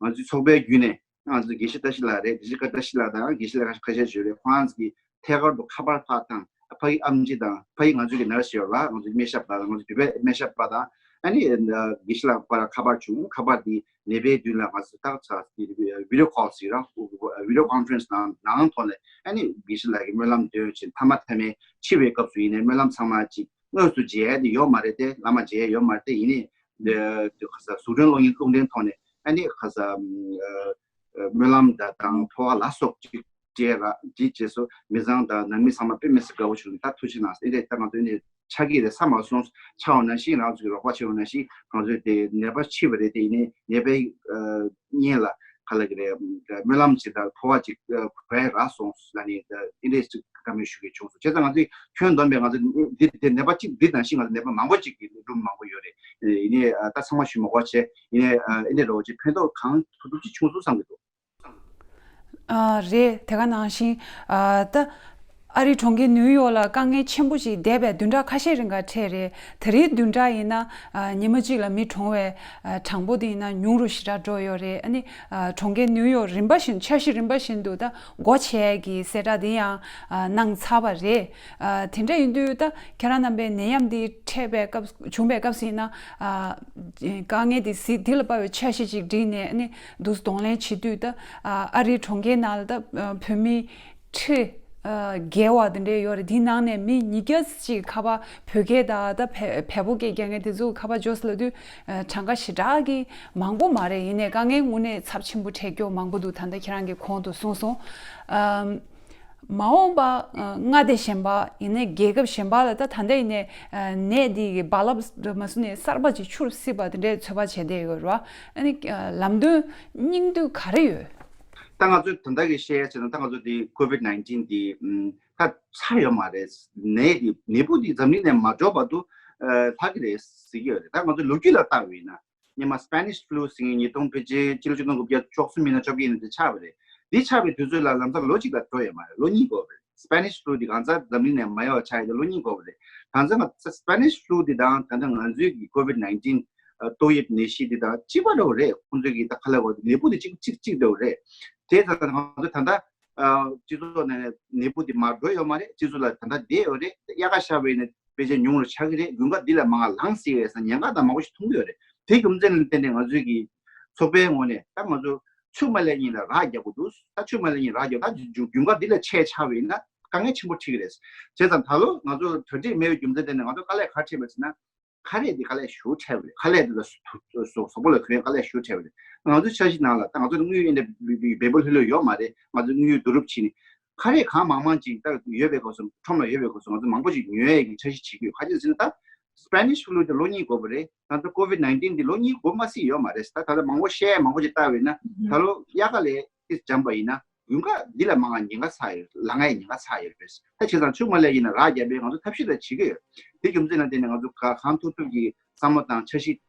ཨ་ང་ཚོའི་ཚོགས་པའི་བརྒྱུད་ནས་ང་ཚོ་དགེ་བཤེས་བཀྲ་ཤིས་ལགས་རེད། དགེ་བཤེས་བཀྲ་ཤིས་ལགས་དང་དགེ་བཤེས་ལགས་ཁ་ཤས་ཞིག་རེད། ཁོ་རང་ཚོ་གིས་ཐད་ཀར་དུ་ཁ་པར་ཕར་བཏང་། ཕ་གི་ཨེམ་ཆི་དང་ཕ་གི་ང་ཚོའི་གི་ནར་སི་ཡོད་ལ། ང་ཚོའི་སྨན་ཞབས་པ་དང་ང་ཚོའི་བོད་པའི་སྨན་ཞབས་པ་དང་། ཨ་ནི་ཨ་དགེ་བཤེས་ལགས་བར་ཁ་པར་བྱུང་། ཁ་པར་དེ་ནད་པའི་མདུན་ལ་ང་ཚོ་ཏག་ཏག་བི་ཌི་ཡོ་ཀོལ་ཟེར་ར། བི་ཌི་ཡོ་ཀོན་ཕ་རེན་སི་ནང་ནང་ཐོག་ནས་ཨ་ནི་དགེ་བཤེས་ལགས་ཀྱིས་སྨོན་ལམ་འདོན་བྱས། མཐའ་མ་མཐའ་མའི་འཆི་བའི་སྐབས་སུ་ཡིན་ནའི་སྨོན་ལམ་ཚང་མ་ཅིག་དངོས་སུ་མཇལ་ཡ་དེ་ཡོད་མ་རེད་དེ། བླ་མ་མཇལ་ཡ་ཡོད་མ་རེད་དེ། ཡིན་ནའི་ཨ་ག་ས་གཟུགས་སྒྲོན་གློག་བརྙན་གློག་འཕྲིན་ཐོག་ནས་ཨ་ནི་ག་ས་ཨ་སྨོན་ལམ་དང་དང་འཕོ་བ་ལ་སོགས་ཅིག་སྤྲད་ར། དེའི་རྗེས་སུ་མི་ཚང་དང་ནང་མི་ཚང་མ་དཔེ་མི་སྲིད་དགའ་པོ་བྱུང་། ད་ཐུགས་རྗེ་གནང་། ཨེ་འདྲས་ད་ང་ཚོ་ཨེ་འདྲས་ཆགས་ཀྱི་རེད་བསམ་མ་སོང་། ཆགས་པ་ནང་བཞིན་རང་ཚོ་གི་རོགས་པ་བྱེད་པ་ནང་བཞིན་ང་ཚོས་དེ་ནད་པ་འཆི་བ་རེད་དེ། ཡིན་ནའི་ནད་པའི་ཨ་གཉེན་ལ་ག་ལ་གི་རེད། སྨོན་ལམ་ཅིག་དང་འཕོ་བ་ཅིག་ཨ་གོ་ཡ་རག་སོང་ལབ་ནས་ཨེ་འདྲས་ཅིག་བཀའ་མོལ་ཞུ་གི་བྱུང་སོང་། བྱས་ཙང་ང་ཚོས་ཁྱོན་བསྡོམས་པས་ང་ཚོ་འདི་དེ་ནད་པ་གཅིག་འདི་ནང་བཞིན་ང་ཚོ་ནད་པ་མང་པོ་ཅིག་གི་སྒྲུང་མང་པོ་ཡོད་རེད། ཡིན་ནའི་ཨ་ད་ཚང་མ་ཞུ་མ་དགོས་བྱས། ཡིན་ནའི་ཨ་ཨེ་འདྲས་རོགས་ཅིག་ཕན་ཐོགས་གང་ཐུབ་ཐུབ་ཅིག་བྱུང་སོང་བསམ་གི་འདུག། ཨ་རེད། དེ་ག་ནང་བཞིན་ཨ་ད་ཨ་རིའི་གྲོང་ཁྱེར་ནིའུ་ཡོག་ལ་དཀའ་ངལ་ཆེན་པོ་ཞིག་འདས་པའི་བདུན་ཕྲག་ཁ་ཤས་རིང་ག་འཕྲད་རེད། དེ་རིང་བདུན་ཕྲག་ཡིན་ན་ཨ་ཉི་མ་གཅིག་ལ་མི་གྲོངས་པའི་ཨ་གྲངས་འབོར་དེ་ཡིན་ན་ཉུང་རུ་ཞེ་དྲག་འགྲོ་ཡོད་རེད། ཨ་ནི་ཨ་གྲོང་ཁྱེར་ནིའུ་ཡོག་རིམ་པ་བཞིན་འཆར་གཞི་རིམ་པ་བཞིན་དུ་ད་སྒོ་ཕྱེ་གི་གསལ་བསྒྲགས་དེ་ཡང་ཨ་གནང་ཚར་བ་རེད། ཨ་དེ་འདྲ་ཡིན་དུས་ད་ཁྱེད་རང་རྣམ་པའི་ནད་ཡམས་འདི་འཕྲད་པའི་སྐབས་བྱུང་པའི་སྐབས་སུ་ཡིན་ན་ཨ་དཀའ་ངལ་དེ་གཟིགས། དེ་ལ་དཔག་པའི་འཆར་གཞི་ཅིག་བསྒྲིགས་ནས་ཨ་ནི་འདུག་གདོང་ལེན་བྱེད་དུས་ད་ཨ་ཨ་རིའི་གྲོང་ཁྱེར་ནང་ལ་ད་ཨ་བོད་མི་ཁྲི་ཨ་བརྒལ་བ་དེ་འདྲ་ཡོད་རེད། དེའི་ནང་ནས་མི་ཉིས་བརྒྱ་ཅིག་ཁ་པར་བོད་སྐད་དང་ད་བལ་བལ་པོ་སྐད་རྒྱག་མཁན་དེ་ཚོ་ཁ་པར་འབྱོར་སོང་ལབ་དུས་ཨ་གྲངས་ཀ་ཞེ་དྲག་གི་མང་པོ་མ་རེད། ཡིན་ནའི་དཀའ་ངལ་དངོས་གནས་ཚབས་ཆེན་པོ་འཕྲད་རྒྱུ་མང་པོ་འདུག། ད་ལྟ་ཁྱེད་རང་གིས་གོང་དུ་གསུངས་སོང་། ཨམ། མ་འོངས་པ་ཨ་མངའ་སྡེ་གཞན་པ་ཡིན་ནའི་རྒྱལ་ཁབ་གཞན་པ་ལ་ད་ད་ལྟ་ཡིན་ནའི་ཨ་ནད་འདི་གི་རྦ་རླབས་མ་བཟོ་ནས་གསར་པ་ཅིག་འཕྱུར་སྲིད་པ་དེ་འདྲའི་ཚོད་དཔག་བྱས་བསྡད་ཡོད་རེད་བ། ཨ་ནི་ཨ་ལམ་སྟོན་སྙིང་བསྡུས་ག་རེ་ཡོད། ད་ང་ཚོས་ད་ལྟ་གི་བཤད་ཡ་བྱས་ན། ད་ང་ཚོ་འདི་ཀོ་ཝིད་ནའིན་ཊིན་འདི་ཨམ་ད་ཚར་ཡོད་མ་རེད། ནད་འདི་ནད་འབུ་འདི་འཛམ་གླིང་ནས་མ་འགྲོ་བར་དུ་ཨ་ལྷག་གི་རེད་ཟེར་གྱི་ཡོད་རེད། ད་ང་ཚོ་ལོ་རྒྱུས་ལ་བལྟས་པ་ཡིན་ན། སྔོན་མ་སི་པེ་ནིཤ་ཕུ་ལུ་ཟེར་མཁན་ཉིས་སྟོང་ཕལ་ཆེར་སྤྱི་ལོ་ཆིག་སྟོང་དགུ་བརྒྱ་བཅུ་གསུམ་ཡིན་ན་བཅོ་བརྒྱད་ཡིན་ན་དེ་ཆགས་པ་རེད། དེ་ཆགས་པའི་དུས་ཚོད་ལ་ལམ་སང་ལོ་གཅིག་ལ་འགྲོ་ཡོད་མ་རེད། ལོ་གཉིས་འགོར་བ་རེད། སི་པེ་ནིཤ་ཕུ་ལུ་དེ་གང་ཟག་འཛམ་གླིང་ནས་མ་ཡལ་བ་ཆགས་ཡོད་དེ་ལོ་གཉིས་འགོར་བ་རེད། གང་ཟག་ང་ཚོ་སི་པེ་ནིཤ་ཕུ་ལུ་དེ་དང་ད་ལྟ་ང་ཚོའི་གི་ཀོ་ཝིད་ནའིན་ཊིན་ཏོག་དབྱིབས་ནད་གཞི་དེ་དང་གཅིག་པ་འདྲ་བོ་རེད། ཁོང་ཚོའི་གི་ད་ག་ལ་བ་ནད་འབུ་དེ་གཅིག་གཅིག་གཅིག་འདྲ་བོ་རེད། དེ་ཙང་ང་ཚོ་ད་ལྟ་ཨ་སྤྱི་ཚོགས་ནང་ནས་ནད་འབུ་དེ་མར་འགྲོ་ཡོད་མ་རེད། སྤྱི་ཚོགས་ལ་ད་ལྟ་བསྡད་ཡོད་རེད། དབྱར་ཁ་ཤར་བ་ཡིན་ན་དཔེ་ཆ་ཉུང་རུ་ཆགས་ཀྱི་རེད། དགུན་ཁ་འདི་ལས་མང་བ་ལངས་སྲིད་པས་ཟེར་ཉེན་ཁ་དང་མང་པོ་ཞིག་མཐོང་གི་ཡོད་རེད། དེ་རྒྱུ་མཚན་ལ་བརྟེན་ནས་ང་ཚོའི་གི་ཚོགས་པའི་ངོས་ནས་ད་ང་ཚོ་ཆུ་མ་ལས་སྔོན་ལ་རགས་རྒྱག་དགོས་འདུག། ད་ཆུ་མ་ལས་སྔོན་རགས་རྒྱག། ད་རྒྱུན་རྒྱུན་ཁ་འདི་ལས་ཆེ་ཆགས་པ་ཡིན་ན་དཀའ་ངལ་ཆེན་པོ་འཕྲད་ཀྱི་རེད། བྱས་ཙང་ད་ལོ་ང་ཚོ་གྲ་སྒྲིག་མེད་པའི་རྒྱུ་མཚན་དེ་ནས་ང་ཚོ་དཀའ་ལས་ག་རེ་འཕྲད་པ་ཟེར་ན། ཁ་རས་འདི་དཀའ་ལས་ཞེ་པོ་འཕྲད་པ་རེད། ཁ་ལས་འདི་ལ་གཟུགས་པོ་ལ་གོན་དཀའ་ལས་ཞེ་པོ་འཕྲད་པ་རེད། ང་ཚོའི་འཆར་གཞི་ནང་ལ་ད་ང་ཚོ་དངུལ་ཡིན་ན་འབེལ་པོ་ལྷོད་ལྷོད་ཡོད་མ་རེད། ང་ཚོ་དངུལ་བསྡུ་རུབ་བྱས་ནས་ཁ་རས་གང་མང་མང་ཅིག་ད་ཡོད་པའི་སྐབས་སུ་ཁྲོམ་ལ་ཡོད་པའི་སྐབས་སུ་ང་ཚོ་མང་པོ་ཞིག་ཉོ་ཡས་ཀྱི་འཆར་གཞི་བྱེད་ཀྱི་ཡོད། ག་ཅི་ཟེར་ན་ད་སི་པེ་ནིཤ་ཕུ་ལུ་དེ་ལོ་གཉིས་འགོར་བ་རེད། ད་ལྟ་ཀོ་ཝིད་ནའིན་ཊིན་དེ་ལོ་གཉིས་འགོར་མ་སྲིད་ཡོད་མ་རེད། ད་ད་ལྟ་མང་པོ་བཤད་ཡས་མང་པོ་ཞིག་བཏབ་པ་ཡིན་ན་ད་ལོ་དབྱར་ཁ་ལས་ཏིས་འཇམ་པ་ཡིན་ན། དགུན་ཁ་འདི་ལས་མང་བ་ཉེན་ཁ་ཚ་ཡོད། ལངས་ཡས་ཉེན་ཁ་ཚ་ཡོད་རེད། ད་བྱས་ཙང་ཆུ་མ་ལས་ཡིན་ན་རགས་རྒྱབ་པའི་ང་ཚོ་ཐབས་ཤེས་ལ་བྱེད་ཀྱི་ཡོད། དེ་རྒྱུ་མཚན་ལ་བརྟེན་ནས་ང་ཚོ་ག་གང་ཐུབ་ཐུབ་ཀྱིས་བསམ་བློ་དང་འཆར་གཞི་ད་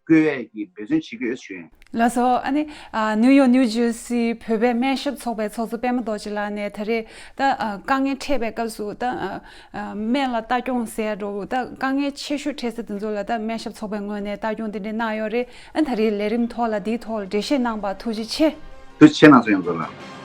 བཀོད་ཡས་ཀྱི་འབད་བརྩོན་བྱེད་ཀྱི་ཡོད་ཞུ་ཡིན། ལགས་སོ། ཨ་ནི་ཨ་ནིའུ་ཡོག་ནིའུ་ཇར་སི་བོད་པའི་སྨན་ཞབས་ཚོགས་པའི་ཚོགས་གཙོ་པད་མ་རྡོ་རྗེ་ལགས་ནས་ད་རེས་ད་ཨ་དཀའ་ངལ་འཕྲད་པའི་སྐབས་སུ་ད་ཨ་ཨ་སྨན་ལ་ལྟ་སྐྱོང་ཟེར་འགྲོ་ད་དཀའ་ངལ་ཆེ་ཤོས་འཕྲད་ས་དེ་ཚོ་ལ་ད་སྨན་ཞབས་ཚོགས་པའི་ངོས་ནས་ལྟ་སྐྱོང་དེ་འདྲ་གནང་ཡོད་རེད། ཨ་ད་རེས་ལས་རིམ་ཐོག་ལ་འདིའི་ཐོག་ལ་འགྲེལ་བཤད་གནང་བར་ཐུགས་རྗེ་ཆེ། ཐུགས་རྗེ་ཆེ་གནང་སོང་ཡོངས་རྫོགས་ལ།